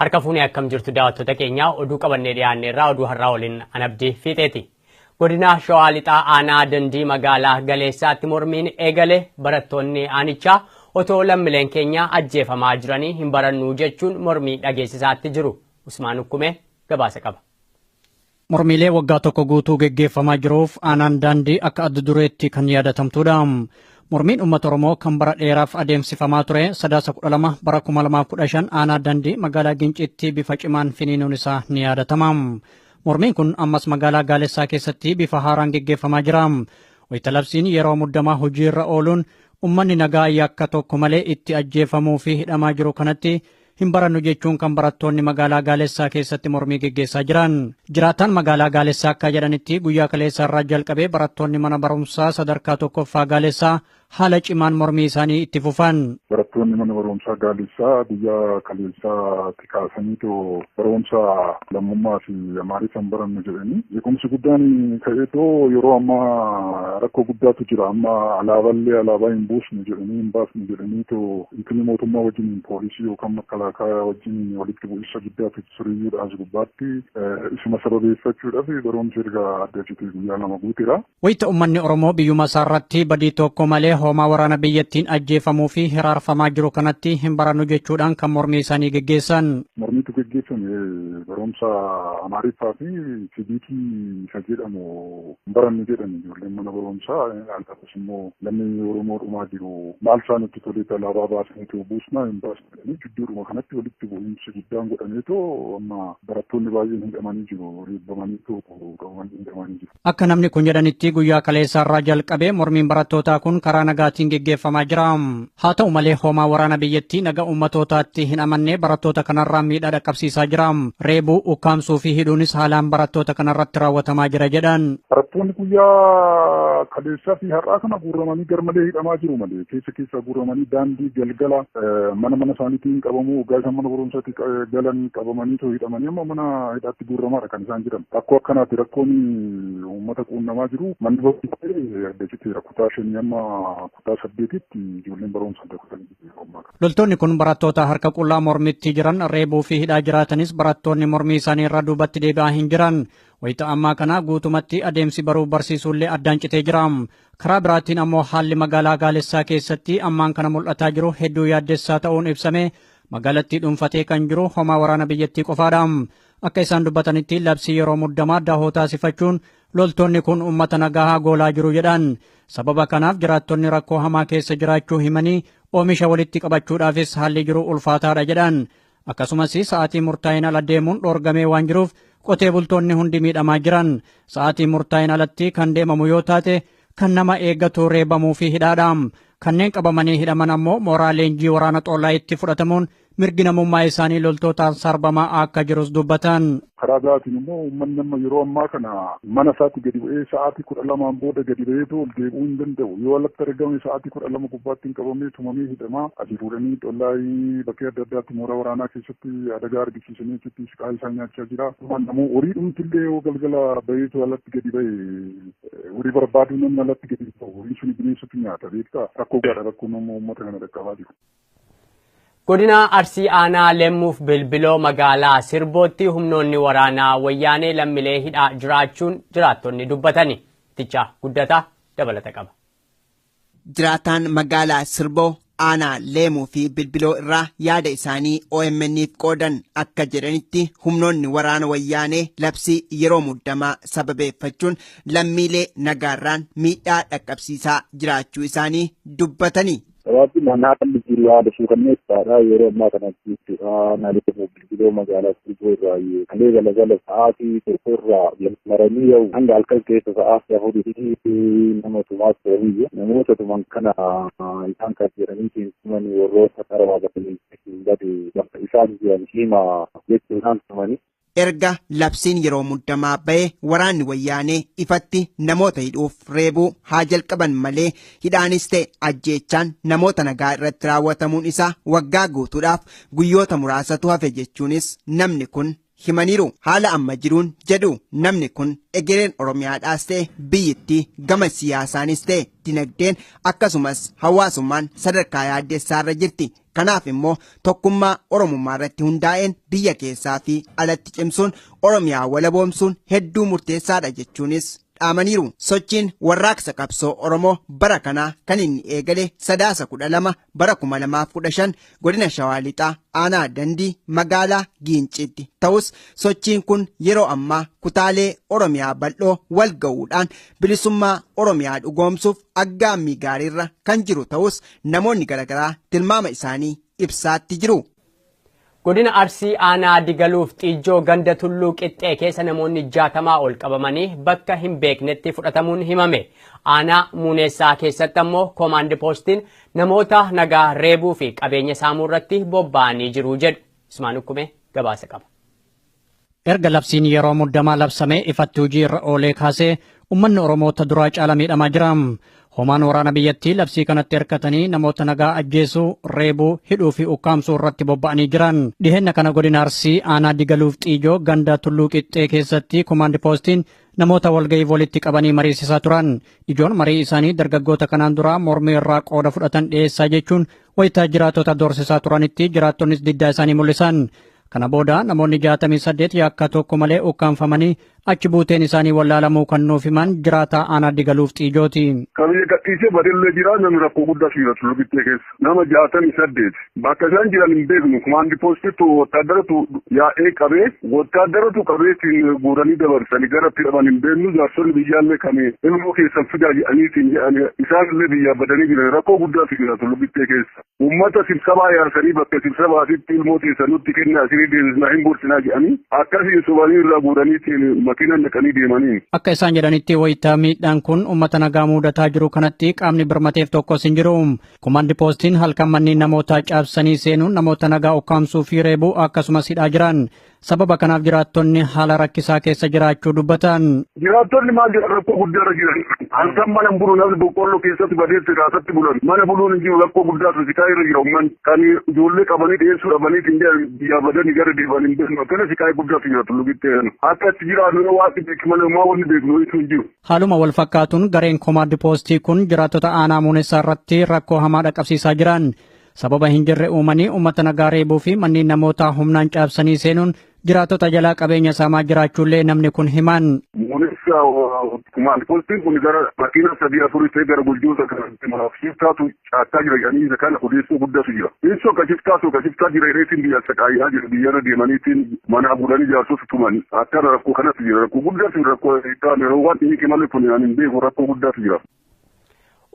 Harka fuunee akkam jirtu daawwattoota keenya oduu qabannee dhiyaanne irraa oduu har'aa waliin Anabdii Fiixeeti. Godina Shawaa Lixaa aanaa Dandii magaalaa Galeessaatti mormiin eegale barattoonni aanichaa otoo lammiileen keenya ajjeefamaa jiranii hin barannuu jechuun mormii dhageessisaatti jiru. Usmaan Ukkumee gabaasa qaba. Mormiilee waggaa tokko guutuu geggeeffamaa jiruuf aanaan Daandii akka adda dureetti kan yaadatamtudha. Mormiin uummata Oromoo kan bara dheeraaf adeemsifamaa ture sadaasa 12 bara 2015 aanaa Daandii magaalaa Ginciitti bifa cimaan finiinuun isaa ni yaadatama. Mormiin kun ammas magaalaa Gaalessaa keessatti bifa haaraan geggeeffamaa jira. Wayita labsiin yeroo muddamaa hojiirra ooluun uummanni nagaa yakka tokko malee itti ajjeefamuu fi hidhamaa jiru kanatti hin barannu jechuun kan barattoonni magaalaa Gaalessaa keessatti mormii geggeessaa jiran. Jiraataan magaalaa Gaalessaa akka jedhanitti guyyaa kaleessaa irraa jalqabee barattoonni mana barumsaa sadarkaa tokkoffaa Gaalessaa haala cimaan mormii isaanii itti fufan. Barattoonni mana barumsaa Gaalessaa guyyaa kaleessaatti kaasaniitoo barumsa lammummaa fi Amaariffaan barannu jedhanii jeequmsi guddaan ka'eetoo yeroo ammaa rakkoo guddaatu jira. Amma alaaballee alaabaa hin buusnu jedhanii hin baasnu jedhaniitoo ittiin mootummaa wajjin poolisii yookaan makalaakaa wajjin walitti bu'insa guddaatu siriyyuudha as gubbaatti isuma sababeeffachuudhaaf barumsi erga adda citee guyyaa lama guuteera. Wayita uummanni Oromoo biyyuma isaarratti badii tokko malee hoomaa waraana biyyattiin ajjeefamuu fi hiraarfamaa jiru kanatti hin barannu jechuudhaan kan mormii isaanii geggeessan. Mormiitu geggeeffame barumsa Amaariffaa fi CBT isa jedhamu hin barannu jedhan ijoolleen mana barumsaa akkasumas immoo lammii Oromoo dhumaa jiru maal isaan itti toleetu alaabaa baasaniitu buusnaa hin baasnu jedhanii jidduudhuma kanatti walitti bu'iinsi guddaan godhameetoo amma barattoonni baay'een hidhamanii jiru reebbamaniitu qabamanii hidhamanii jiru. Akka namni kun jedhanitti guyyaa kaleessaa irraa jalqabee mormiin barattootaa kun karaa nagaatiin geggeeffamaa jira. Haa ta'u malee hoomaa waraana biyyattii nagaa uummatootaatti hin amanne barattoota kanarraa miidhaa dhaqqabsiisaa jira. Reebuu, ukkaamsuu fi hidhuunis haalaan barattoota kanarratti raawwatamaa jira jedhan. Barattoonni guyyaa kaleessaa fi har'aa kana guuramanii garmalee hidhamaa jiru malee keessa keessa guuramanii daandii galgala mana mana isaaniitiin qabamu waggaa isaan mana barumsaatti galan qabamanii too hidhamanii amma mana hidhaatti guuramaadha kan isaan jiran. Rakkoo akkanaati rakkoon uummata quunnamaa jiru. Manni barumsaa adda citeera kutaa 5 amma kutaa 8tti ijoolleen barumsa adda kutanii jiru. Loltoonni kun barattoota harka qullaa mormitti jiran reebuu fi hidhaa jiraatanis barattoonni mormii isaanii irraa duubatti deebi'aa hin jiran. Wayita ammaa kana guutumatti adeemsi baruu barsiisuullee addaan citee jira. Karaa biraatiin ammoo haalli magaalaa Gaalessaa keessatti ammaan kana mul'ataa jiru hedduu yaaddessaa ta'uun ibsame magaalattii dhuunfatee kan jiru homaa waraana biyyattii qofaadha. Akka isaan dubbatanitti labsii yeroo muddamaa dahoo taasifachuun loltoonni kun uummata nagaa goolaa jiru jedhan. Sababa kanaaf jiraattonni rakkoo hamaa keessa jiraachuu himanii oomisha walitti qabachuudhaafis haalli jiru ulfaataadha jedhan. Akkasumas sa'aatii murtaa'een ala deemuun dhoorgamee waan jiruuf qotee bultoonni hundi miidhamaa jiran. Sa'aatii murtaa'een alatti kan deemamu yoo taate kan nama eeggatu reebamuu fi hidhaadha. Kanneen qabamanii hidhaman ammoo mooraa leenjii waraana xollaa itti fudhatamuun mirgi namummaa isaanii loltootaan sarbamaa akka jirus dubbatan. Karaa biraatiin immoo uummanni amma yeroo ammaa kana mana isaatti gadi bu'ee sa'aatii 12 booda gadi ba'eetu ol deebi'uu hin danda'u. Yoo alatti argame sa'aatii 12 gubbaatti hin qabamee tumamee hidhamaa asii fuudhanii xollaa bakkee adda addaatti mooraa waraanaa keessatti adagaa argisiisanii achitti siqaa isaa nyaachaa jira. Namuu horii dhumtillee yoo galgala ba'eetu alatti gadi ba'e horii barbaaduu namni alatti gadi ba'u horiin suni bineensatu nyaata beektaa rakkoo gaadha rakkoo nama uummata kana dhaqqabaa jiru. Godina Arsii aanaa Lemmuuf Bilbiloo magaalaa Sirbootti humnoonni waraanaa wayyaanee lammiilee hidhaa jiraachuun jiraattonni dubbatani. Tichaa guddataa dabalata qaba. Jiraataan magaalaa Sirboo aanaa Leemuu fi Bilbiloo irraa yaada isaanii OMN'if qoodan akka jedhanitti humnoonni waraana wayyaanee labsii yeroo muddamaa sababeeffachuun lammiilee nagaarraan miidhaa dhaqqabsiisaa jiraachuu isaanii dubbatani. Sababni haalli jiru haala suukanneessaadha yeroo ammaa kanatti jechuudha. Naannoo Bilbiloo magaalaa Sirboo irraa kalee galagala sa'aatii 1 irraa maranii yoo hanga halkan keessa sa'aatii 4 nama tumaas ta'uu namoota tuman kana isaan kan jedhanii tumanii warroota karaa batanii hin bade bakka isaan jiran hima jechuudhaan tumanii. Erga labsiin yeroo muddamaa ba'e waraanni wayyaanee ifatti namoota hidhuuf reebuu haa jalqaban malee hidhaanis ta'e ajjeechaan namoota nagaa irratti raawwatamuun isaa waggaa guutuudhaaf guyyoota muraasatu hafe jechuunis namni kun himaniiru. Haala amma jiruun jedhu namni kun egereen Oromiyaadhaas ta'e biyyittii gama siyaasaanis ta'e dinagdeen akkasumas hawaasummaan sadarkaa yaaddessaarra jirti. Kanaaf immoo tokkummaa Oromummaa irratti hundaa'een biyya keessaa fi alatti cimsuun Oromiyaa walaboomsuun hedduu murteessaadha jechuunis dhaamaniiru. Sochiin warraaqsa qabsoo Oromoo bara kanaa kan inni eegale Sadaasa 12 bara 2015 godina Shawaa Lixaa aanaa Dandii magaalaa Giinciitti ta'us sochiin kun yeroo ammaa kutaalee Oromiyaa bal'oo wal ga'uudhaan bilisummaa Oromiyaa dhugoomsuuf aggaammii gaariirra kan jiru ta'us namoonni garaagaraa tilmaama isaanii ibsaatti jiru. Godina Arsii aanaa Digaluuf Xiijjoo ganda Tulluu Qixxee keessa namoonni 60 ol qabamanii bakka hin beeknetti fudhatamuun himame. Aanaa Muuneessaa keessatti ammoo koomaandi poostiin namoota nagaa reebuu fi qabeenya saamuu irratti bobba'anii jiru jedhu. Ismaan Ukkumee gabaasa qaba. Erga labsiin yeroo muddamaa labsamee ifatti hojii irra oolee kaasee uummanni Oromoo ta duraa caala miidhamaa jira. Homaan waraana biyyattii labsii kanatti hirkatanii namoota nagaa ajjeesuu, reebuu, hidhuu fi ukkaamsuu irratti bobba'anii jiran. Dhiheenna kana godina Arsii aanaa Digaluuf Xiijoo ganda Tulluu Qixxee keessatti komaandi poostiin namoota walga'iif walitti qabanii mariisisaa turan. Ijoon marii isaanii dargaggoota kanaan duraa mormii irraa qooda fudhatan dhiyeessaa jechuun wayitaa jiraattota doorsisaa turanitti jiraattonnis diddaa isaanii mul'isan. Kana booda namoonni 68 yakka tokko malee ukkaanfamanii achi buuteen isaanii wallaalamuu kan nuuf himan jiraataa aanaa Digaluuf Xiijooti. Kan gadhiisee badellee jira, namni rakkoo guddaa jira Tulluu Qixxee keessa. Nama 68 bakka isaan jiran hin beeknu. Komaandi poostitu wattaaddaratu yaa'ee qabee, wattaaddaratu qabeetiin guuranii dabarsanii gara itti dhaban hin beeknu. Jaarsonni biyyaallee kan ilmoo keessan fidaa jedhaniitiin jedhan isaanillee biyyaa badanii jiran. Rakkoo guddaatu jira Tulluu Qixxee keessa. Uummata sibsabaa yaarsanii bakka sibsabaatitti ilmoo keessan nutti kennaa, isinii deebisnaa, hin gorsinaa jedhanii akkasiin sobanii irraa guuraniitiin makiina naqanii deemanii. Akka isaan jedhanitti wayitaa miidhaan kun uummata nagaa mudataa jiru kanatti qaamni birmateef tokkos hin jiru. Komaandi poostiin halkan manneen namootaa caabsanii seenuun namoota nagaa ukkaamsuu fi reebuu akkasumas hidhaa jiran. Sababa kanaaf jiraattonni haala rakkisaa keessa jiraachuu dubbatan. Jiraattonni maal jedhan, rakkoo guddaarra jiran. Halkan mana bulu, namni boqqolloo keessatti badeetti raasatti bulan. Mana buluun hin jiru, rakkoo guddaatu sikaa irra jira uummanni. Kan ijoollee qabanii dhiyeessuu dhabanii hin jedhan biyyaa badanii gara deeman hin beeknu. Akkana sikaa guddaatu jira Tulluu Qixxee. Akka itti jiraannu waaqni beeku malee maa wanni beeknu hin jiru. Haaluma wal fakkaatuun gareen komaandi poostii kun jiraattota aanaa Muunessaa irratti rakkoo hamaa dhaqqabsiisaa jiran. Sababa hin jirre uumanii uummata nagaa reebuu fi manneen namootaa humnaan caabsanii seenuun jiraattota jalaa qabeenya saamaa jiraachuullee namni kun himan. Muunessaa komaandi poostiin kun gara makiina sadii afurii ta'e gara guljoota kana shiftaatu caakkaa jira jedhanii isa kana odeessuu guddaatu jira. Teessoo akka shiftaatu akka shiftaa jira jedheetiin biyya saqaayaa jira, biyyarra deemaniitiin manaa guuranii jaarsota tuman akkana rakkoo kanatu jira, rakkoo guddaatu jira, rakkoo yeroo waan inni malee kun ani hin beeku, rakkoo guddaatu jira.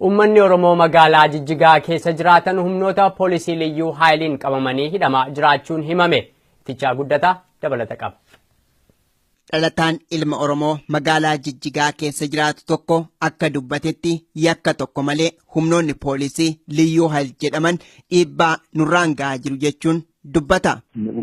Uummanni Oromoo magaalaa Jijjigaa keessa jiraatan humnoota poolisii liyyuu haayiliin qabamanii hidhamaa jiraachuun himame. Tichaa Guddataa dabalata qaba. Dhalataan ilma Oromoo magaalaa Jijjigaa keessa jiraatu tokko akka dubbatetti yakka tokko malee humnoonni poolisii liyyuu haayil jedhaman dhiibbaa nurraan ga'aa jiru jechuun dubbata.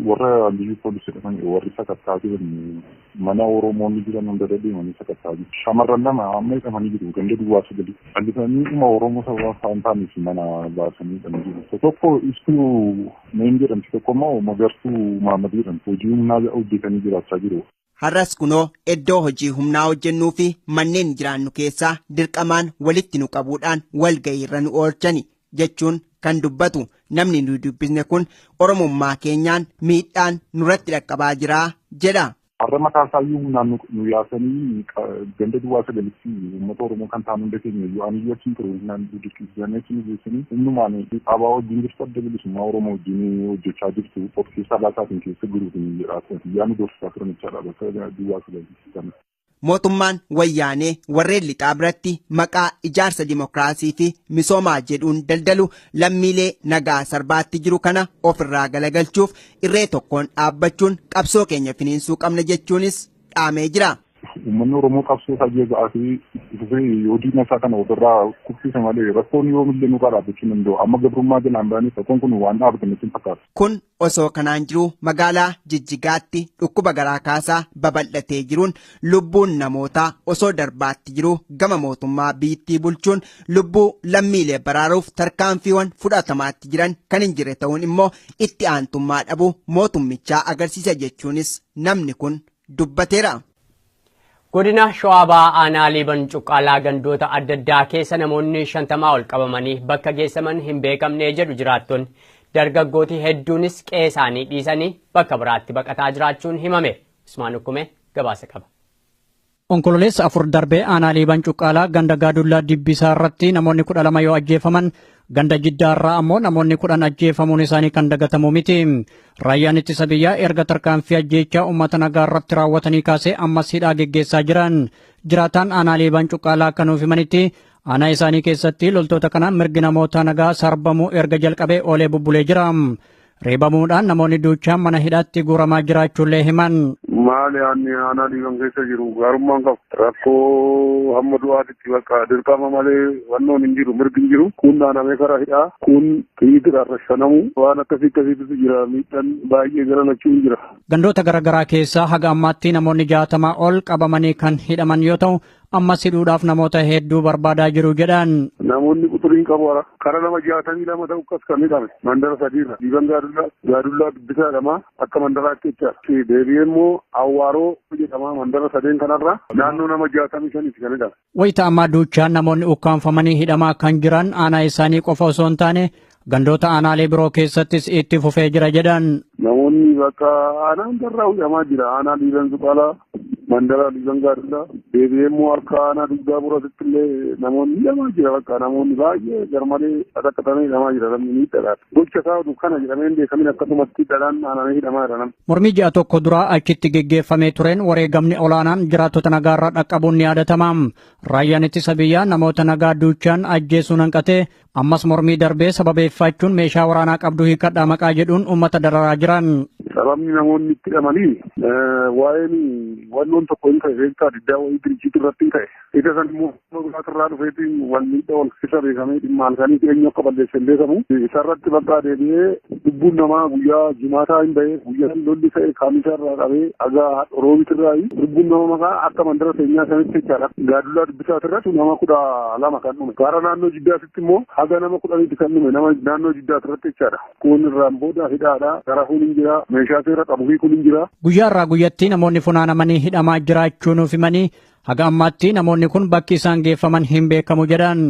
Warra liyyuu poolisii jedhaman warri sakattaa jiran mana Oromoonni jiran hunda deemanii sakattaa jiru. Shamarran lama amma hidhamanii jiru ganda duwwaa sagali. Callisanii dhuma Oromoo sababa afaan ta'aniif mana baasanii hidhamanii jiru. Tokko Ibsuu Neen jedhamti, tokko immoo Magartuu Maamad jedhamti. Hojii humnaa hojjetanii jiraachaa jiru. Har'as kunoo iddoo hojii humnaa hojjennuu fi manneen jiraannu keessaa dirqamaan walitti nu qabuudhaan walga'iirra nu oolchani jechuun kan dubbatu namni nu dubbisne kun Oromummaa keenyaan miidhaan nurratti dhaqqabaa jira jedha. Har'a mataa isaayyuu humnaan nu yaasanii ganda duwwaa sagalitti uummata Oromoo kan ta'an hunda keenya iyyuu ani iyyuu achiin ture humnaan nu dirqisiisanii achi nu geessanii humnumaan abaa wajjin jirtu, Adda Bilisummaa Oromoo wajjin hojjechaa jirtu, of keessaa baasaatiin keessa jiruutiin jedhaa turan. Yaa nu doorsisaa turan jechaadha bakka duwwaa sagalitti kana. Mootummaan wayyaanee warreen lixaa biratti maqaa ijaarsa dimokiraasii fi misoomaa jedhuun daldalu lammiilee nagaa sarbaatti jiru kana ofirraa galagalchuuf irree tokkoon dhaabbachuun qabsoo keenya finiinsuu qabna jechuunis dhaamee jira. Uummanni Oromoo qabsoo isaa jabaa fi fufee yoo diina isaa kana ofirraa kuffise malee rakkoon yoomillee nurraa dhaabbachuu hin danda'u. Amma gabrummaa jalaan ba'anii rakkoon kun waan dhaabbate natti hin fakkaatu. Kun osoo kanaan jiru magaalaa Jijjigaatti dhukkuba garaa kaasaa babal'atee jiruun lubbuun namootaa osoo darbaatti jiru gama mootummaa biyyattii bulchuun lubbuu lammiilee baraaruuf tarkaanfiiwwan fudhatamaatti jiran kan hin jirre ta'uun immoo itti aantummaa dhabuu mootummichaa agarsiisa jechuunis namni kun dubbateera. Godina Shawaa Bahaa aanaa Liiban Cuqqaalaa gandoota adda addaa keessa namoonni 50 ol qabamanii bakka geessaman hin beekamne jedhu jiraattonni. Dargaggooti hedduunis qe'ee isaanii dhiisanii bakka biraatti baqataa jiraachuun himame. Usmaan Ukkumee gabaasa qaba. Onkololeessa 4 darbee aanaa Liiban Cuqqaalaa ganda Gaadullaa Dibbisaa irratti namoonni 12 yoo ajjeefaman, ganda Jiddaarraa ammoo namoonni 10 ajjeefamuun isaanii kan dagatamu miti. Raayyaan ittisa biyyaa erga tarkaanfii ajjeechaa uummata nagaa irratti raawwatanii kaasee ammas hidhaa geggeessaa jiran. Jiraataan aanaa Liiban Cuqqaalaa akka nuuf himanitti, aanaa isaanii keessatti loltoota kanaan mirgi namoota nagaa sarbamuu erga jalqabee oolee bubbulee jira. Reebamuudhaan namoonni duuchaan mana hidhaatti guuramaa jiraachuullee himan. Maali, aanni aanaa Liiban keessa jiru gaarummaan qabu. Rakkoo hamma du'aatitti bakka dirqama malee wannoon hin jiru, mirgi hin jiru. Kun dhaanamee karaa hidhaa, kun xiyyiitiidhaan rashanamu, waan akkasii akkasiitu jira, miidhaan baay'ee gara lachuu hin jira. Gandoota garaagaraa keessaa haga ammaatti namoonni 60 ol qabamanii kan hidhaman yoo ta'u, ammas hidhuudhaaf namoota hedduu barbaadaa jiru jedhan. Namoonni quturiin qabu hara. Kara nama 62 ta'u akkas kan hidhame mandara sadiirra. Liiban Gaadullaa, Gaadullaa Dubbisaa jedhama akka mandaraatti jechaadha. Deebi'ee immoo Awwaaroo jedhama, mandara sadeen kanarra naannoo nama 65ti kan hidhame. Wayita ammaa duuchaan namoonni ukkaanfamanii hidhamaa kan jiran aanaa isaanii qofa osoo hin taane gandoota aanaalee biroo keessattis itti fufee jira jedhan. Namoonni bakka aanaa hundarraa hidhamaa jira. Aanaa Liiban Cuqqaalaa, mandara Liiban Gaadullaa, deebi'ee immoo harka aanaa Dugdaa Booratitti illee namoonni hidhamaa jira. Bakka namoonni baay'ee garmalee xaxaqatamee hidhamaa jira, namni miidhadha. Gocha isaa oduu kana jedhamee hin beekamin akkasumatti dhadhaan aanamee hidhamaa jira namni. Mormii ji'a tokko duraa achitti geggeeffamee tureen wareegamni olaanaan jiraattota nagaarraa dhaqqabuun ni yaadatama. Raayyaan ittisa biyyaa namoota nagaa duuchaan ajjeesuun hanqatee ammas mormii darbee sababeeffachuun meeshaa waraanaa qabdu hiikadhaa maqaa jedhuun uummata dararaa jiran. Sababni namoonni itti hidhamanii waa'een wannoon tokko hin ta'e, beektaa, diddaa wayii dirjiitu irratti hin ta'e. Isa san immoo irraa dhufeetiin wal miidhaa wal keessa beekamee dhimma halkanii eenyu akka balleesse hin beekamu. Isarratti bakka deebi'ee lubbuun namaa guyyaa jimaataa hin ba'e, guyyaan lolli ta'e kaamisa irraa qabee haga roobitirraa lubbuun nama maqaa akka mandara seenyaa sanitti jechaadha. Gaadullaa Dubbisaati irratti nama 12 kan dhume. Gara naannoo Jiddaatitti immoo haga nama 10ti kan dhume nama naannoo Jiddaati irratti jechaadha. Kun irraan booda hidhaadha. Garafuun hin jira. Meeshaa seera qabu hiikuun hin jira. Guyyaa irraa guyyatti namoonni funaanamanii hidhamaa jiraachuu nuuf himanii, haga ammaatti namoonni kun bakki isaan geeffaman hin beekamu jedhan.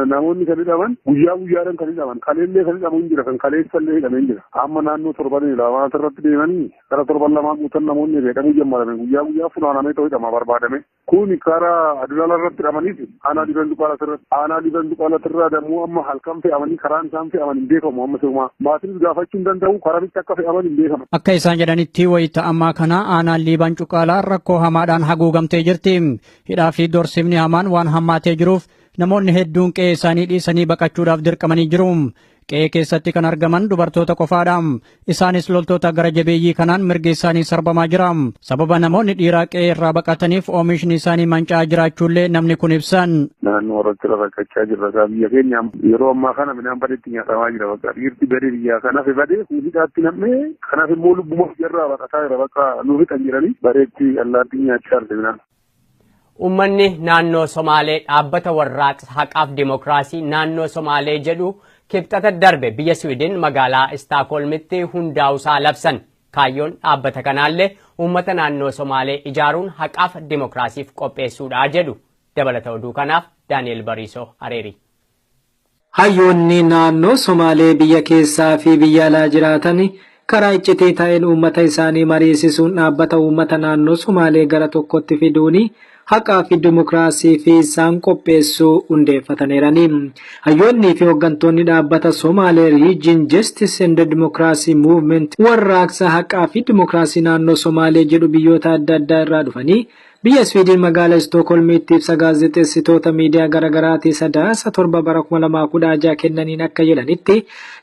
Namoonni kan hidhaman guyyaa guyyaadhaan kan hidhaman, kaleellee kan hidhamu hin jira, kan kaleessallee hidhamee hin jira. Amma naannoo torban lamaa irratti deemanii gara torban lamaa guutan namoonni hidhamuu jammarame, guyyaa guyyaa funaanamee ta'uu hidhama barbaadame. Kun karaa Adulaala irratti hidhamaniif aanaa Liiban Cuqqaalaa irratti. Aanaa Liiban Cuqqaalaa irraa dammoo amma halkan fe'amanii karaan isaan fe'aman hin beekamu, amma sirumaa. Maatiinis gaafachuu hin danda'u, karamitti akka fe'aman hin beekamu. Akka isaan jedhanitti, wayita ammaa kana aanaan Liiban Cuqqaalaa rakkoo hamaadhaan haguugamtee jirti. Hidhaa fi dorsifni hamaan waan hammaatee jiruuf namoonni hedduun qe'ee isaanii dhiisanii baqachuudhaaf dirqamanii jiru. Qe'ee keessatti kan argaman dubartoota qofaadha. Isaanis loltoota gara jabeeyyii kanaan mirgi isaanii sarbamaa jira. Sababa namoonni dhiiraa qe'ee irraa baqataniif oomishni isaanii manca'aa jiraachuullee namni kun ibsan. Naannoo irratti rakkachaa jirra. Biyya keenya yeroo ammaa kana midhaan badeetti nyaatamaa jira. Bakka dhiirti badee biyyaa kanaaf badee hidhaatti nam'ee, kanaaf immoo lubbuma irraa baqataa jira. Bakka nu fixan jiranii bareetti allaattiin nyaachaa jirti midhaan. Uummanni naannoo Somaalee dhaabbata warraaqsa haqaaf dimookiraasii naannoo Somaalee jedhu Kibxata darbe biyya Siwiidin magaalaa Istaakholmitti hundaa'uusaa labsan. Kaayyoon dhaabbata kanaallee uummata naannoo Somaalee ijaaruun haqaaf dimookiraasiif qopheessuudha jedhu. Dabalata oduu kanaaf Daani'el Bariisoo Areeri. Hayyoonni naannoo Somaalee biyya keessaa fi biyya alaa jiraatan karaa iccitii ta'een uummata isaanii mariisisuun dhaabbata uummata naannoo Somaalee gara tokkotti fiduun haqaa fi dimookiraasii fi isaan qopheessuu hundeeffataniirani. Hayyoonnii fi hooggantoonni dhaabbata Somaalee Region Justice and Democracy Movement, warraaqsa haqaa fi dimookiraasii naannoo Somaalee jedhu, biyyoota adda addaa irraa dhufanii Biyya Swiidin magaalaa Istookholmiitti ibsa gaazexeessitoota miidiyaa garaagaraatii Sadaasa 7 bara 2016 kennaniin akka jedhanitti,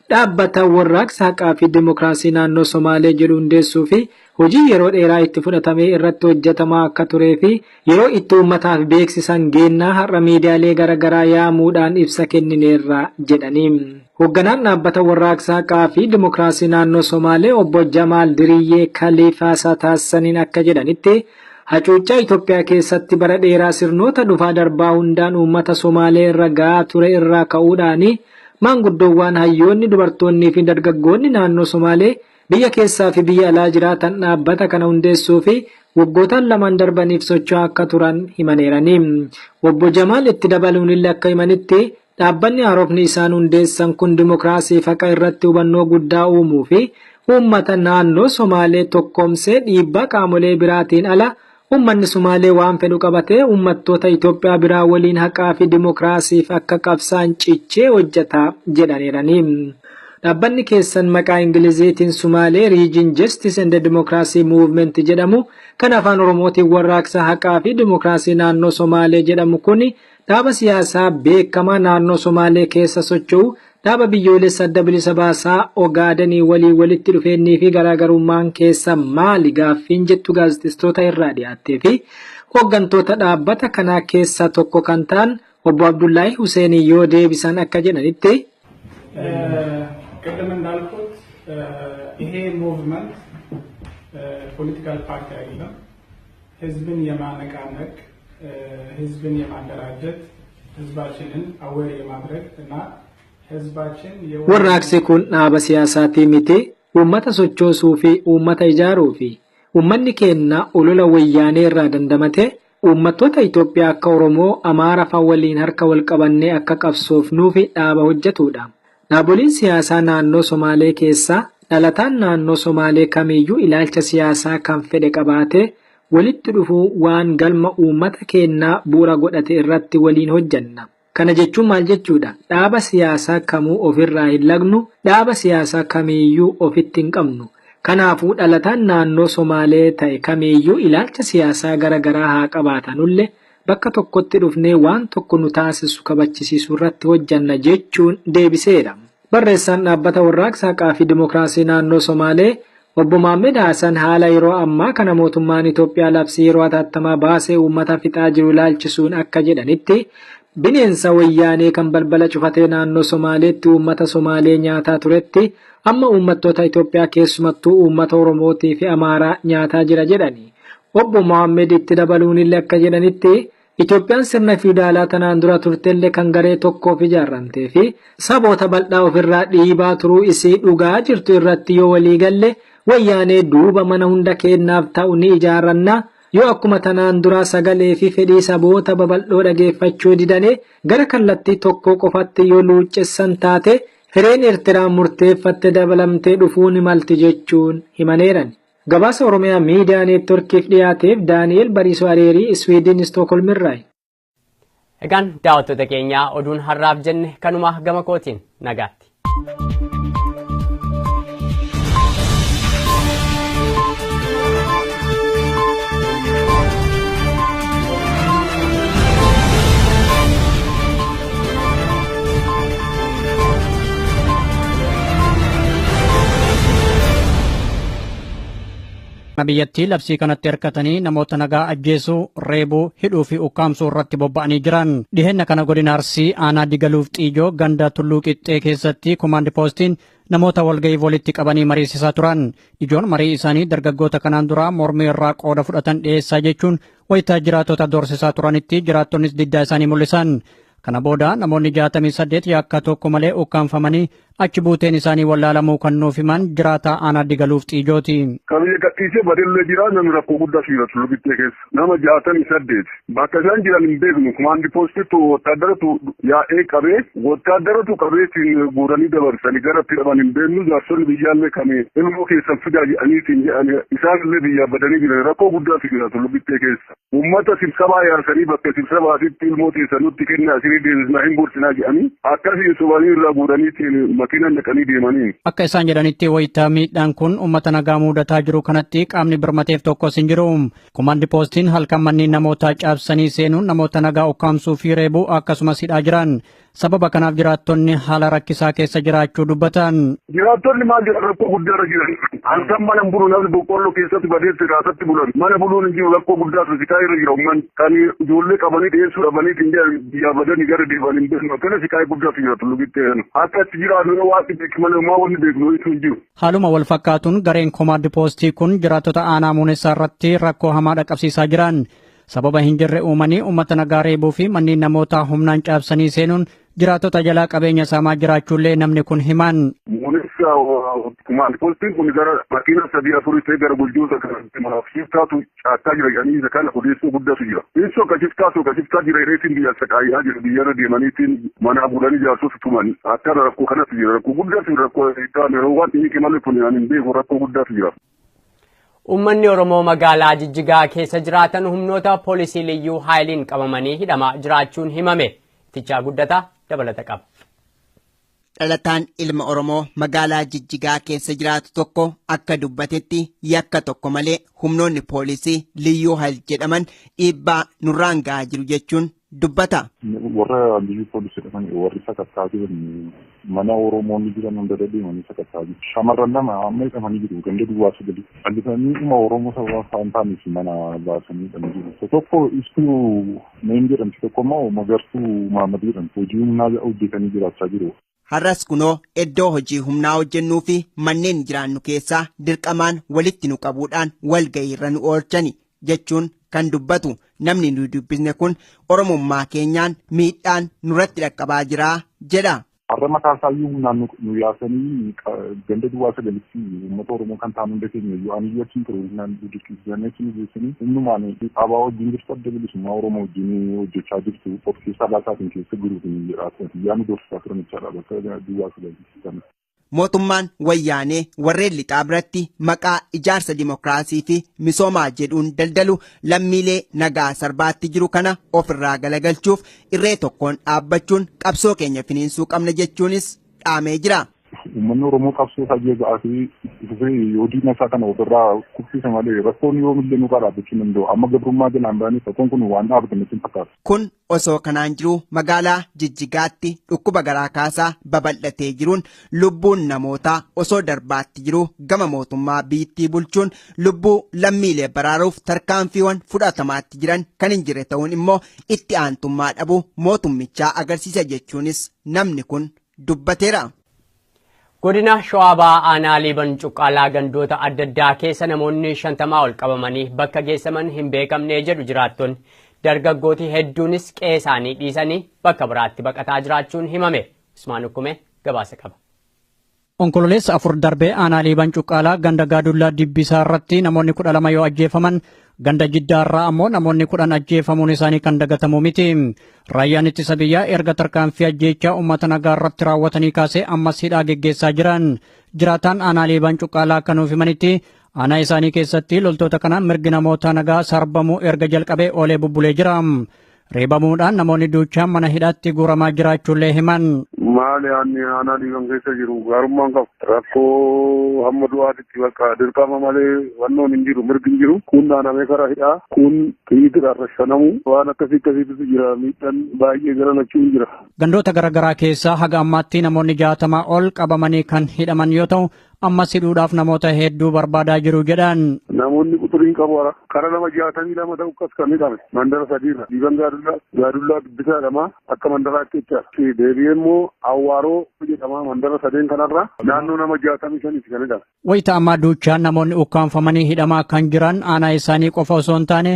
dhaabbata Warraaqsa Haqaa fi Dimookiraasii naannoo Somaalee jedhu hundeessuu fi hojii yeroo dheeraa itti fudhatamee irratti hojjetamaa akka turee fi yeroo itti uummataaf beeksisan geennaa har'a miidiyaalee garaagaraa yaamuudhaan ibsa kennineerra jedhanii. Hoogganaan dhaabbata Warraaqsa Haqaa fi Dimookiraasii naannoo Somaalee obbo Jamaal Diriyyee Kaliifaasaa taasisaniin akka jedhanitti, hacuuccaa Itoophiyaa keessatti bara dheeraa sirnoota dhufaa darbaa hundaan uummata Somaalee irra gahaa ture irraa ka'uudhaan maanguddoowwan, hayyoonni, dubartoonnii fi dargaggoonni naannoo Somaalee biyya keessaa fi biyya alaa jiraatan dhaabbata kana hundeessuu fi waggootaan lamaan darbaniif socho'aa akka turan himaneerani. Obbo Jamaal itti dabaluun illee akka himanitti, dhaabbanni haarofni isaan hundeessan kun dimookiraasii fi haqa irratti hubannoo guddaa uumuu fi uummata naannoo Somaalee tokkoomsee dhiibbaa qaamolee biraatiin ala uummanni Somaalee waan fedhu qabatee uummattoota Itoophiyaa biraa waliin haqaa fi dimookiraasiif akka qabsaan cichee hojjeta jedhaniirani. Dhaabbanni keessan maqaa Ingiliziitiin Sumaalee Region Justice and Democracy Movement jedhamu, kan afaan Oromootiin Warraaqsa Haqaa fi Dimookiraasii naannoo Somaalee jedhamu kun, dhaaba siyaasaa beekamaa naannoo Somaalee keessa socho'u dhaaba biyyoolessa Adda Bilisa Baasaa Ogaadanii walii walitti dhufeennii fi garaagarummaan keessa maali gaaffiin jettu gaazexeessitoota irraa dhiyaattee fi hooggantoota dhaabbata kanaa keessaa tokko kan ta'an obbo Abdullaahi Huseenii yoo deebisan akka jedhanitti. ቅድም እንዳልኩት ይሄ movement political party አይደለም። ህዝብን የማነቃነቅ፣ ህዝብን የማደራጀት፣ ህዝባችንን aware የማድረግ እና ህዝባችን Warraaqsi kun dhaaba siyaasaatii miti, uummata sochoosuu fi uummata ijaaruu fi uummanni keenya olola wayyaanee irraa dandamate uummattoota Itoophiyaa akka Oromoo, Amaara fa'a waliin harka wal qabannee akka qabsoofnuu fi dhaaba hojjetudha. Dhaaboliin siyaasaa naannoo Somaalee keessaa dhalataan naannoo Somaalee kamiyyuu ilaalcha siyaasaa kan fedhe qabaate walitti dhufuu waan galma uummata keenyaa bu'uura godhate irratti waliin hojjenna. Kana jechuun maal jechuudha? Dhaaba siyaasaa kamuu ofirraa hin lagnu, dhaaba siyaasaa kamiyyuu ofitti hin qabnu. Kanaafuu dhalataan naannoo Somaalee ta'e kamiyyuu ilaalcha siyaasaa gara garaa haa qabaatanullee bakka tokkotti dhufnee waan tokko nu taasisu kabachisiisuu irratti hojjanna jechuun deebiseera. Barreessaan dhaabbata Warraaqsa Haqaa fi Dimookiraasii naannoo Somaalee obbo Maammed Hasan haala yeroo ammaa kana mootummaan Itoophiyaa labsii yeroo hatattamaa baasee uummata fixaa jiru ilaalchisuun akka jedhanitti, bineensa wayyaanee kan balbala cufatee naannoo Somaaleetti uummata Somaalee nyaataa turetti amma uummattoota Itoophiyaa, keessumattuu uummata Oromootii fi Amaaraa nyaataa jira jedhani. Obbo Mohaammed itti dabaluun illee akka jedhanitti, Itoophiyaan sirna fiidaalaa tanaan dura turtellee kan garee tokkoof ijaarramtee fi saboota bal'aa ofirraa dhiibaa turuu isii dhugaa jirtu irratti yoo walii galle wayyaanee duuba mana hunda keennaaf ta'u ni ijaarranna. Yoo akkuma tanaan duraa sagalee fi fedhii saboota babal'oo dhageeffachuu didane gara kallattii tokko qofatti yoo luuccessan taate, hireen Eertiraan murteeffatte dabalamtee dhufuu ni malti jechuun himaneeran. Gabaasa Oromiyaa Miidiyaa Neetworkiif dhiyaateef Daani'el Bariisoo Areerii, Iswiidin, Istookholm irraayi. Egaan daawwattoota keenyaa, oduun har'aaf jenne kanuma. Gama kootiin nagaatti. Biyyattii labsii kanatti hirkatanii namoota nagaa ajjeesuu, reebuu, hidhuu fi ukkaamsuu irratti bobba'anii jiran. Dhiheenya kana godina Arsii aanaa Digaluuf Xiijoo ganda Tulluu Qixxee keessatti komaandi poostiin namoota walga'iif walitti qabanii mariisisaa turan. Ijoon marii isaanii dargaggoota kanaan dura mormii irraa qooda fudhatan dhiyeessaa jechuun wayitaa jiraattota doorsisaa turanitti jiraattonnis diddaa isaanii mul'isan. Kana booda namoonni 68 yakka tokko malee ukkaanfamanii achi buuteen isaanii wallaalamuu kan nuuf himan jiraataa aanaa Digaluuf Xiijooti. Kan gadhiisee badellee jira, namni rakkoo guddaa fiira Tulluu Qixxee keessa. Nama 68. Bakka isaan jiran hin beeknu. Komaandi poostitu wattaaddaratu yaa'ee qabee, wattaaddaratu qabeetiin guuranii dabarsanii gara itti dhaban hin beeknu. Jaarsonni biyyaallee kan ilmoo keessan fidaa jedhaniitiin jedhan isaanillee biyyaa badanii jiran. Rakkoo guddaa fiira Tulluu Qixxee keessa. Uummata sibsabaa yaasanii bakka sibsabaatitti ilmoo teessan nutti kenna, isinii deebisnaa, hin gorsinaa jedhanii akkasii sobanii irraa guuraniitiin Makiinaan naqanii deemanii. Akka isaan jedhanitti wayitaa miidhaan kun uummata nagaa mudataa jiru kanatti qaamni birmateef tokkos hin jiru. Komaandi poostiin halkan manneen namootaa caabsanii seenuun namoota nagaa ukkaamsuu fi reebuu akkasumas hidhaa jiran. Sababa kanaaf jiraattonni haala rakkisaa keessa jiraachuu dubbatan. Jiraattonni maal jedhan rakkoo guddaarra jiran. Halkan mana hin bulu namni boqqolloo keessatti badee siraasatti bulan. Mana buluun hin jiru rakkoo guddaatu sikaa irra jira uummanni. Kan ijoollee qabanii dhiyeessuu dhabanii hin jedhan biyyaa badanii gara deeman hin beeknu. Akkana sikaa guddaatu jira tullugitti. Akka itti jiraannu yoo waaqni beeku malee homaa wanni beeknu wayitu hin jiru. Haaluma wal fakkaatuun gareen komaandi poostii kun jiraattota aanaa muunessaa irratti rakkoo hamaa dhaqqabsiisaa jiran. Sababa hin jirre uumanii uummata nagaa reebuu fi manneen namootaa humnaan caabsanii seenuun jiraattota jalaa qabeenya saamaa jiraachuullee namni kun himan. Muunessa komaandi poostiin kun gara makiina 3 4 ta'e gara bulchoota kanatti manaaf shiftaatu caakkaa jira jedhanii isa kana odeessuu guddaatu jira. Teessoo akka shiftaatu akka shiftaa jira jedheetiin biyya saqaayaa jira biyyarra deemaniitiin manaa bulanii jaarsota tuman akkana rakkoo kanatu jira rakkoo guddaatu jira rakkoo yeroo waan inni malee kun ani hin beeku rakkoo guddaatu jira. Uummanni Oromoo magaalaa Jijjigaa keessa jiraatan humnoota poolisii liyyuu haayiliin qabamanii hidhamaa jiraachuun himame. Tichaa Guddataa dabalata qaba. Dhalataan ilma Oromoo magaalaa Jijjigaa keessa jiraatu tokko akka dubbatetti yakka tokko malee humnoonni poolisii liyyuu haayil jedhaman dhiibbaa nurraan gahaa jiru jechuun dubbata. Warra liyyuu poolisii jedhaman warri sakattaa jiran mana Oromoonni jiran hunda deemanii sakattaa jiru. Shamarran lama amma hidhamanii jiru ganda duwwaa sagali. Callisanii dhuma Oromoo sababa hin taaneef mana baasanii hidhamanii jiru. Tokko ibstuu Neen jedhamti tokko immoo Magartuu Maamad jedhamti. Hojii humnaa hojjetanii jiraachaa jiru. Har'as kunoo iddoo hojii humnaa hojjennuu fi manneen jiraannu keessaa dirqamaan walitti nu qabuudhaan walgahiirra nu oolchani jechuun kan dubbatu namni nu dubbisne kun Oromummaa keenyaan miidhaan nurratti dhaqqabaa jira jedha. Har'a mataa isaayyuu humnaan nu yaasanii ganda duwwaa sagalitti uummata Oromoo kan ta'an hunda keenya iyyuu ani iyyuu achiin ture humnaan nu dirqisiisanii achi nu geessanii humnumaan abaa wajjin jirtu adda bilisummaa Oromoo wajjin hojjechaa jirtu of keessaa baasaatiin keessa jiruutiin jedhaa turan. Yaa nu doorsisaa turan jechaadha bakka duwwaa sagalitti. Mootummaan wayyaanee warreen lixaa biratti maqaa ijaarsa dimokiraasii fi misoomaa jedhuun daldalu lammiilee nagaa sarbaatti jiru kana ofirraa galagalchuuf irree tokkoon dhaabbachuun qabsoo keenya finiinsuu qabna jechuunis dhaamee jira. Uummanni Oromoo qabsoo isaa jee fi fufee yoo diina isaa kana ofirraa kuffise malee rakkoon yoomillee nurraa dhaabbachuu hin danda'u. Amma gabrummaa jalaan ba'anii rakkoon kun waan dhaabbatan natti hin fakkaatu. Kun osoo kanaan jiru magaalaa Jijjigaatti dhukkuba garaa kaasaa babal'atee jiruun lubbuun namootaa osoo darbaatti jiru gama mootummaa biyyattii bulchuun lubbuu lammiilee baraaruuf tarkaanfiiwwan fudhatamaatti jiran kan hin jirre ta'uun immoo itti aantummaa dhabuu mootummichaa agarsiisa jechuunis namni kun dubbateera. Godina Shawaa Bahaa aanaa Liiban Cuqqaalaa gandoota adda addaa keessa namoonni 50 ol qabamanii bakka geessaman hin beekamne jedhu jiraattonni. Dargaggooti hedduunis qe'ee isaanii dhiisanii bakka biraatti baqataa jiraachuun himame. Usmaan Ukkumee gabaasa qaba. Onkololeessa 4 darbee aanaa Liiban Cuqqaalaa ganda Gaadullaa Dibbisaa irratti namoonni 12 yoo ajjeefaman ganda Jiddaarraa ammoo namoonni 10 ajjeefamuun isaanii kan dagatamu miti. Raayyaan ittisa biyyaa erga tarkaanfii ajjeechaa uummata nagaa irratti raawwatanii kaasee ammas hidhaa geggeessaa jiran. Jiraataan aanaa Liiban Cuqqaalaa akka nuuf himanitti aanaa isaanii keessatti loltoota kanaan mirgi namoota nagaa sarbamuu erga jalqabee oolee bubbulee jira. Reebamuudhaan namoonni duuchaan mana hidhaatti guuramaa jiraachuullee himan. Maali aanaa Liiban keessa jiru gaarummaan qabu. Rakkoo hamma du'aatitti bakka dirqama malee wannoon hin jiru mirgi hin jiru. Kun dhaanamee karaa hidhaa kun xiyyitiidhaan rashanamu waan akkasii akkasiitu jira miidhaan baay'ee gara lachuu hin jira. Gandoota garaagaraa keessaa haga ammaatti namoonni 60 ol qabamanii kan hidhaman yoo ta'u ammas hidhuudhaaf namoota hedduu barbaadaa jiru jedhan. Namoonni quturiin qabu hara. Kara nama 62 ta'u akkas kan hidhame mandara sadiirra. Liiban Gaadullaa Dubbisaa jedhama akka mandaraatti jechaadha. Deebi'ee immoo Awwaaroo jedhama mandara sadeen kanarra naannoo nama 65 kan hidhame. Wayita ammaa duuchaan namoonni ukkaanfamanii hidhamaa kan jiran aanaa isaanii qofa osoo hin taane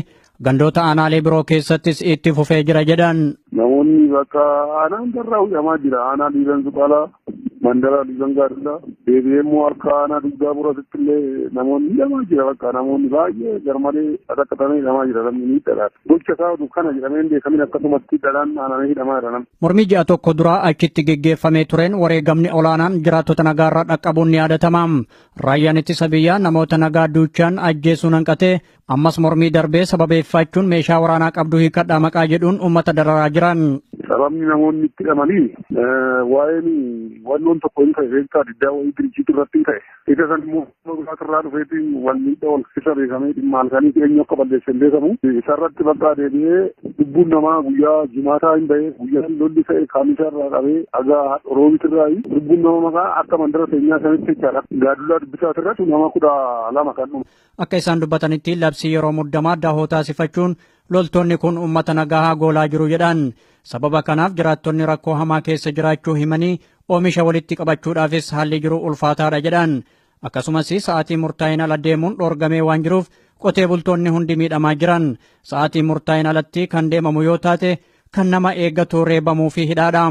gandoota aanaalee biroo keessattis itti fufee jira jedhan. Namoonni bakka aanaa hundarraa hidhamaa jira. Aanaa Liiban Cuqqaalaa, mandara Liiban Gaadullaa, deebi'ee immoo akka aanaa Dugdaa Booratitti illee namoonni hidhamaa jira. Bakka namoonni baay'ee garmalee dhadhaqatamee hidhamaa jira. Namni miidhadha. Gocha isaa oduu kana jedhamee hin beekamin akkasumatti dhadhaan aanamee hidhamaa jira namni. Mormii ji'a tokko duraa achitti geggeeffamee tureen wareegamni olaanaan jiraattota nagaarraa dhaqqabuun ni yaadatama. Raayyaan ittisa biyyaa namoota nagaa duuchaan ajjeesuun hanqatee ammas mormii darbee sababeeffachuun meeshaa waraanaa qabdu hiikadhaa maqaa jedhuun uummata dararaa jiran. Sababni namoonni itti hidhamanii waa'een wannoon Rakkoon tokko hin ka'e beektaa diddaa wayii dirjiitu irratti hin ka'e. Isa san immoo irraa dhufeetiin wal miidha wal keessa beekamee dhimma halkanii eenyu akka balleesse hin beekamu. Isarratti bakka deebi'ee lubbuun namaa guyyaa jimaataa hin ba'e guyyaan lolli ka'e kaamisa irraa qabee haga roobitirraa lubbuun nama maqaa akka mandara seenyaa sanitti jechaadha. Gaadullaa dubbisaa irratti nama 12 kan dhume. Akka isaan dubbatanitti labsii yeroo muddamaa dahoo taasifachuun loltoonni kun uummata nagaa goolaa jiru jedhan. Sababa kanaaf jiraattonni rakkoo hamaa keessa jiraachuu himanii oomisha walitti qabachuudhaafis haalli jiru ulfaataadha jedhan. Akkasumas sa'aatii murtaa'een ala deemuun dhoorgamee waan jiruuf qotee bultoonni hundi miidhamaa jiran. Sa'aatii murtaa'een alatti kan deemamu yoo taate kan nama eeggatu reebamuu fi hidhaadha.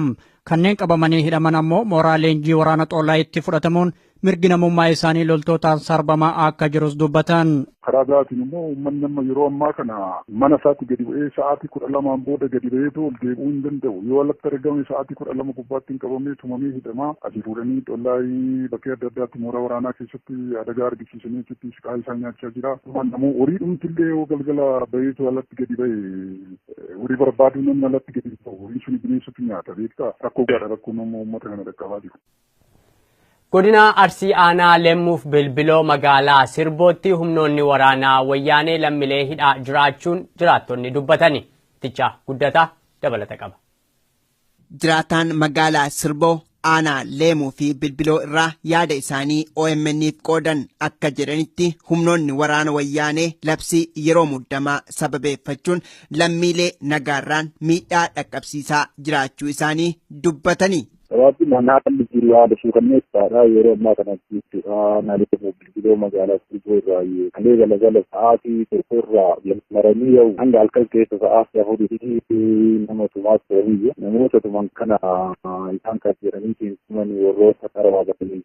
Kanneen qabamanii hidhaman ammoo mooraa leenjii waraana xoolaa itti fudhatamuun mirgi namummaa isaanii loltootaan sarbamaa akka jirus dubbatan. Karaa biraatiin immoo uummanni amma yeroo ammaa kana mana isaatti gadi bu'ee sa'aatii 12 booda gadi ba'eetu ol deebi'uu hin danda'u. Yoo alatti argame sa'aatii 12 gubbaatti hin qabamee tumamee hidhamaa asii fuudhanii xollaayii bakkee adda addaatti mooraa waraanaa keessatti adagaa argisiisanii achitti siqaa isaa nyaachaa jira. Namoo horii dhumtillee yoo galgala ba'eetu alatti gadi ba'e horii barbaaduu namni alatti gadi ba'u horiin sun bineensatu nyaata beektaa rakkoo gaadha rakkoo nama uummata kana dhaqqabaa jiru. Godina Arsii Aanaa Leemmuuf Bilbiloo magaalaa Sirbootti humnoonni waraanaa wayyaanee lammiilee hidhaa jiraachuun jiraattonni dubbatani. Tichaa guddataa dabalata qaba. Jiraataan magaalaa Sirboo Aanaa Leemuu fi Bilbiloo irraa yaada isaanii OMN'if qoodan akka jedhanitti humnoonni waraana wayyaanee labsii yeroo muddamaa sababeeffachuun lammiilee nagaarraan miidhaa dhaqqabsiisaa jiraachuu isaanii dubbatani. Sababni haalli jiru haala suukanneessaadha. Yeroo ammaa kanatti jechuudha. Naannoo Bilbiloo magaalaa Sirboo irraa kalee galagala sa'aatii 1 irraa maranii yoo hanga halkan keessa sa'aatii 4 nama tumaas ta'anii namoota tuman kana isaan kan jedhanii tuman warroota karaa batanii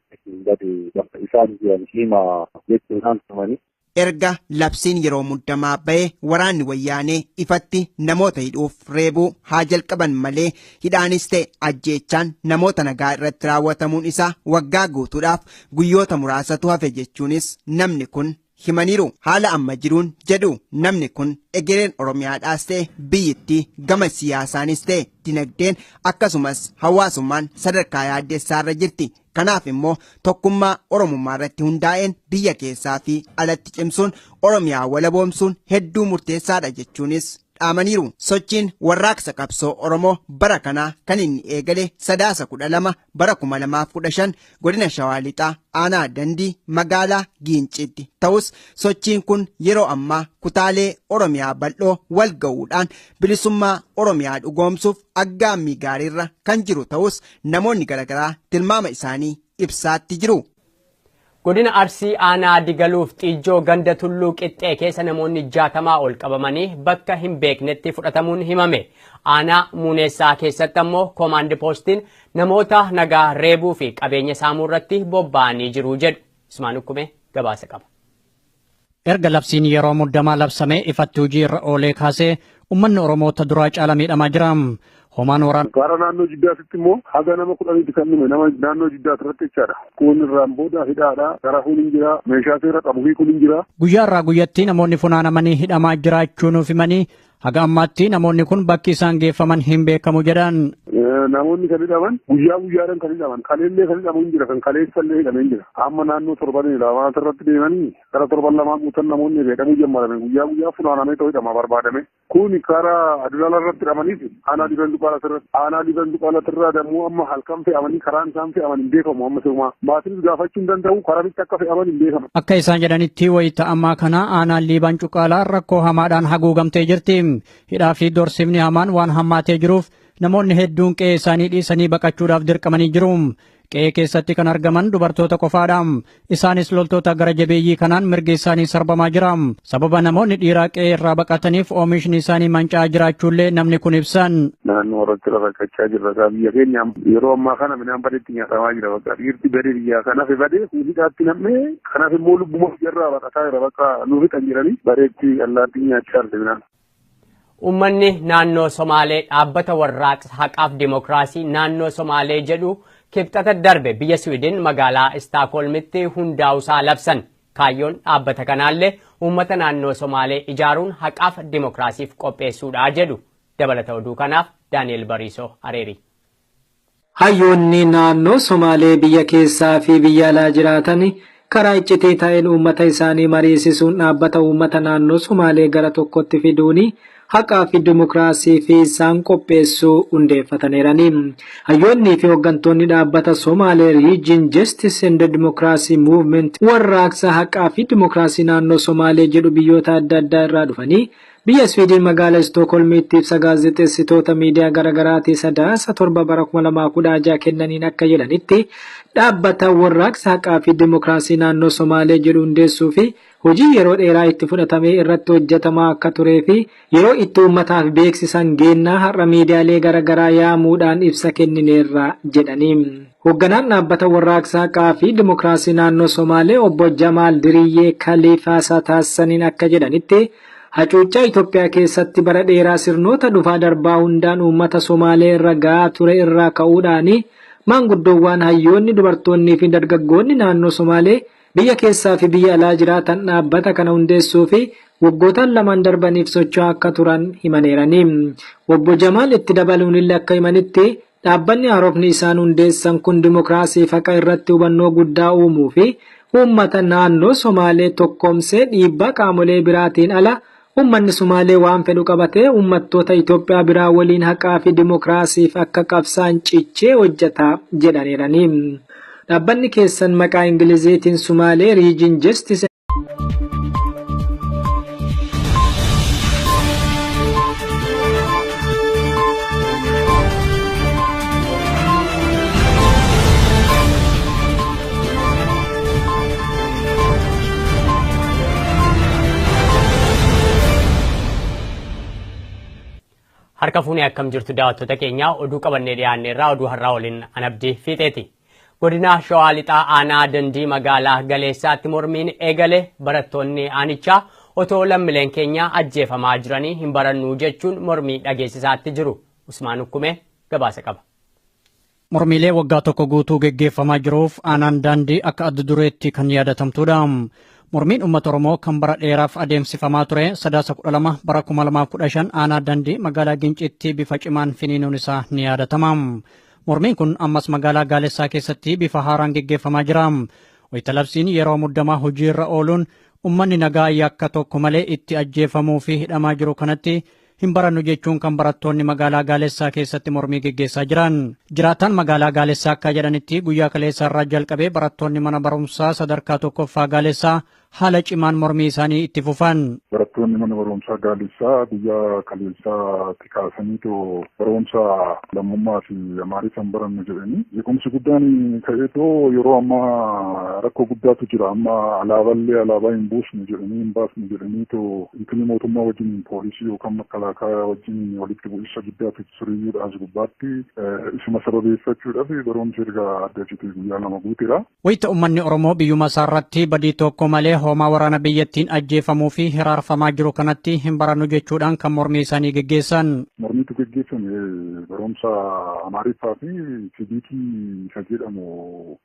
bade bakka isaan jiran hima jechuudhaan tumanii. Erga labsiin yeroo muddamaa ba'e waraanni wayyaanee ifatti namoota hidhuuf reebuu haa jalqaban malee hidhaanis ta'e ajjeechaan namoota nagaa irratti raawwatamuun isaa waggaa guutuudhaaf guyyoota muraasatu hafe jechuunis namni kun himaniiru. Haala amma jiruun jedhu namni kun egereen Oromiyaadhaas ta'e biyyittii gama siyaasaanis ta'e dinagdeen akkasumas hawaasummaan sadarkaa yaaddeessaarra jirti. Kanaaf immoo tokkummaa Oromummaa irratti hundaa'een biyya keessaa fi alatti cimsuun Oromiyaa walaboomsuun hedduu murteessaadha jechuunis dhaamaniiru. Sochiin warraaqsa qabsoo Oromoo bara kanaa kan inni eegale Sadaasa 12 bara 2015 godina Shawaa Lixaa Aanaa Dandii magaalaa Giincitti ta'us sochiin kun yeroo ammaa kutaalee Oromiyaa bal'oo wal ga'uudhaan bilisummaa Oromiyaa dhugoomsuuf aggaammii gaariirra kan jiru ta'us namoonni garaagaraa tilmaama isaanii ibsaatti jiru. Godina Arsii Aanaa Digaluuf Xiijjoo ganda Tulluu Qixxee keessa namoonni 60 ol qabamanii bakka hin beeknetti fudhatamuun himame. Aanaa Muuneessaa keessatti ammoo koomaandi poostiin namoota nagaa reebuu fi qabeenya saamuu irratti bobba'anii jiru jedhu. Ismaan Ukkumee gabaasa qaba. Erga labsiin yeroo muddamaa labsamee ifatti hojii irra oolee kaasee uummanni Oromoo ta duraa caala miidhamaa jira. Homaan waraana. Karaa naannoo Jiddaatitti immoo haga nama 10 kan dhume nama naannoo Jiddaati irratti jechaadha. Kun irraan booda hidhaadha. Garafuun hin jira. Meeshaa seera qabu hiikuun hin jira. Guyyaa irraa guyyatti namoonni funaanamanii hidhamaa jiraachuu nuuf himanii haga ammaatti namoonni kun bakki isaan geeffaman hin beekamu jedhan. Namoonni kan hidhaman guyyaa guyyaadhaan kan hidhaman kaleellee kan hidhamu hin jira kan kaleessallee hidhamee hin jira. Amma naannoo 7 irratti deemanii gara 7 guutan namoonni hidhamuu jalqabame guyyaa guyyaa funaanamee ta'uu hidhama barbaadame. Kun karaa Adulaala irratti hidhamaniif aanaa Diban Duqaalaa irratti aanaa Diban Duqaalaa irraa dammoo amma halkan fe'amanii karaan isaan fe'aman hin beekamu amma sirumaa. Maatiinis gaafachuu hin danda'u karamitti akka fe'aman hin beekamu. Akka isaan jedhanitti wayita ammaa kana aanaan Liiban Cuqaalaa rakkoo hamaadhaan haguugamtee jirti. Hidhaa fi dorsifni hamaan waan hammaatee jiruuf namoonni hedduun qe'ee isaanii dhiisanii baqachuudhaaf dirqamanii jiru. Qe'ee keessatti kan argaman dubartoota qofaadha. Isaanis loltoota gara jabeeyyii kanaan mirgi isaanii sarbamaa jira. Sababa namoonni dhiiraa qe'ee irraa baqataniif oomishni isaanii manca'aa jiraachuullee namni kun ibsan. Naannoo irratti rakkachaa jirra. Biyya keenya yeroo ammaa kana midhaan badeetti nyaatamaa jira. Bakka dhiirti badee biyyaa kanaaf badee hidhaatti nam'ee kanaaf immoo lubbuma irraa baqataa jira. Bakka nu fixan jiranii bareetti allaattii nyaachaa jirti midhaan. Uummanni naannoo Somaalee dhaabbata warraaqsa haqaaf dimookiraasii naannoo Somaalee jedhu kibxata darbe biyya Siwiidin magaalaa Istaakholmitti hundaa'uusaa labsan. Kaayyoon dhaabbata kanaallee uummata naannoo Somaalee ijaaruun haqaaf dimookiraasiif qopheessuudha jedhu. Dabalata oduu kanaaf Daani'el Bariisoo Areeri. Hayyoonni naannoo Somaalee biyya keessaa fi biyya alaa jiraatan karaa iccitii ta'een uummata isaanii mariisisuun dhaabbata uummata naannoo Somaalee gara tokkotti fiduun haqaa fi dimokiraasii fi isaan qopheessuu hundeeffataniirani. Hayyoonnii fi hooggantoonni dhaabbata Somaalee Region Justice and Democracy Movement warraaqsa haqaa fi dimokiraasii naannoo Somaalee jedhu biyyoota adda addaa irraa dhufanii biyya Swiidin magaalaa Istookholmiitti ibsa gaazexeessitoota miidiyaa garaagaraatii Sadaasa 7 bara 2016 kennaniin akka jedhanitti, dhaabbata warraaqsa haqaa fi dimokiraasii naannoo Somaalee jedhu hundeessuu fi hojii yeroo dheeraa itti fudhatamee irratti hojjetamaa akka turee fi yeroo itti uummataaf beeksisan geennaa har'a miidiyaalee garaagaraa yaamuudhaan ibsa kennineerra jedhanii. Hoogganaan dhaabbata warraaqsa haqaa fi dimokiraasii naannoo Somaalee obbo Jamaal Diriyyee Kaliifaa taasisaniin akka jedhanitti, hacuuccaa Itoophiyaa keessatti bara dheeraa sirnoota dhufaa darbaa hundaan uummata Somaalee irra gahaa ture irraa ka'uudhaan maanguddoowwan, hayyoonni, dubartoonnii fi dargaggoonni naannoo Somaalee biyya keessaa fi biyya alaa jiraatan dhaabbata kana hundeessuu fi waggootaan lamaan darbaniif socho'aa akka turan himaneerani. Obbo Jamaal itti dabaluun illee akka himanitti, dhaabbanni haarofni isaan hundeessan kun dimokiraasii fi haqa irratti hubannoo guddaa uumuu fi uummata naannoo Somaalee tokkoomsee dhiibbaa qaamolee biraatiin ala uummanni Somaalee waan fedhu qabatee uummattoota Itoophiyaa biraa waliin haqaa fi dimokiraasiif akka qabsaan cichee hojjeta jedhaniirani. Dhaabbanni keessan maqaa Ingiliziitiin Sumaalee Region Justice Harka fuunee akkam jirtu daawwattoota keenya? Oduu qabannee dhiyaanne irraa oduu har'aa waliin Anabdii Fiixeeti. Godina Shawaa Lixaa aanaa Dandii magaalaa Galeessaatti mormiin eegale. Barattoonni aanichaa otoo lammiileen keenya ajjeefamaa jiranii hin barannuu jechuun mormii dhageessisaatti jiru. Usmaan Ukkumee gabaasa qaba. Mormiilee waggaa tokko guutuu geggeeffamaa jiruuf aanaan Daandii akka adda dureetti kan yaadatamtudha. Mormiin uummata Oromoo kan bara dheeraaf adeemsifamaa ture Sadaasa 12 bara 2015 aanaa Dandii magaalaa Ginciitti bifa cimaan finiinuun isaa ni yaadatama. Mormiin kun ammas magaalaa Gaalessaa keessatti bifa haaraan geggeeffamaa jira. Wayita labsiin yeroo muddamaa hojiirra ooluun uummanni nagaa yakka tokko malee itti ajjeefamuu fi hidhamaa jiru kanatti hin barannu jechuun kan barattoonni magaalaa Gaalessaa keessatti mormii geggeessaa jiran. Jiraataan magaalaa Gaalessaa akka jedhanitti, guyyaa kaleessaa irraa jalqabee barattoonni mana barumsaa sadarkaa tokkoffaa Gaalessaa haala cimaan mormii isaanii itti fufan. Barattoonni mana barumsaa Gaalessaa guyyaa kaleessaatti kaasaniitoo barumsa lammummaa fi Amaariffaan barannu jedhanii jeequmsi guddaan ka'eetoo yeroo ammaa rakkoo guddaatu jira. Amma alaaballee alaabaa hin buusnu jedhanii, hin baasnu jedhaniitoo intini mootummaa wajjin, poolisii yookaan makalaakaa wajjin walitti bu'insa guddaatu siriyyuudha as gubbaatti. Isuma sababeeffachuudhaaf barumsi erga adda citee guyyaa 2 guuteera. Wayita uummanni Oromoo biyyuma isaarratti badii tokko malee hoomaa waraana biyyattiin ajjeefamuu fi hiraarfamaa jiru kanatti hin barannu jechuudhaan kan mormii isaanii geggeessan. Mormiitu geggeeffame. Barumsa Amaariffaa fi Sibiikii isa jedhamu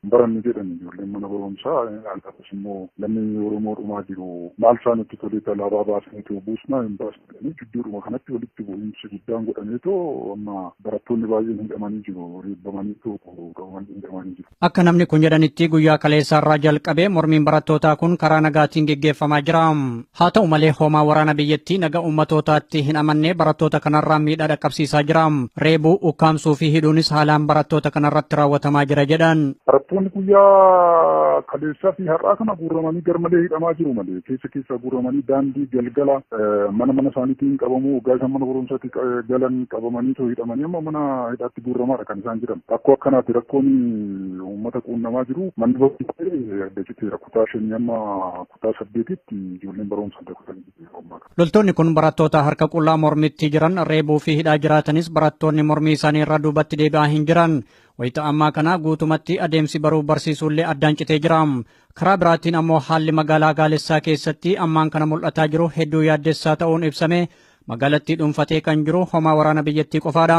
hin barannu jedhan ijoolleen mana barumsaa. Akkasumas immoo lammii Oromoo dhumaa jiru maal isaan itti toleetti alaabaa baasaniitu buusnaa hin baasnu jedhanii jidduudhuma kanatti walitti bu'iinsi guddaan godhameetoo amma barattoonni baay'een hidhamanii jiru, reebbamaniitu qabamanii hidhamanii jiru. Akka namni kun jedhanitti, guyyaa kaleessaa irraa jalqabee mormiin barattootaa kun karaa nagaatiin geggeeffamaa jira. Haa ta'u malee hoomaa waraana biyyattii naga uummatootaatti hin amanne barattoota kanarraa miidhaa dhaqqabsiisaa jira. Reebuu, ukkaamsuu fi hidhuunis haalaan barattoota kanarratti raawwatamaa jira jedhan. Barattoonni guyyaa kaleessaa fi har'aa kana guuramanii garmalee hidhamaa jiru malee keessa keessa guuramanii daandii galgala mana mana isaaniitiin qabamuu, waggaa isaan mana barumsaatti galan qabamanii hidhamanii amma mana hidhaatti guuramaadha kan isaan jiran. Rakkoo akkanaati rakkoon uummata quunnamaa jiru. Manni barumsaa adda citeera, kutaa shanii amma kutaa saddeetitti ijoolleen barumsa adda kutanii jiru. Loltoonni kun barattoota harka qullaa mormitti jiran reebuu fi hidhaa jiraatanis barattoonni mormii isaanii irraa duubatti deebi'aa hin jiran. Wayita ammaa kana guutumatti adeemsi baruu barsiisuullee addaan citee jira. Karaa biraatiin ammoo haalli magaalaa Gaalessaa keessatti ammaan kana mul'ataa jiru hedduu yaaddessaa ta'uun ibsame. Magaalattii dhuunfatee kan jiru homaa waraana biyyattii qofaadha.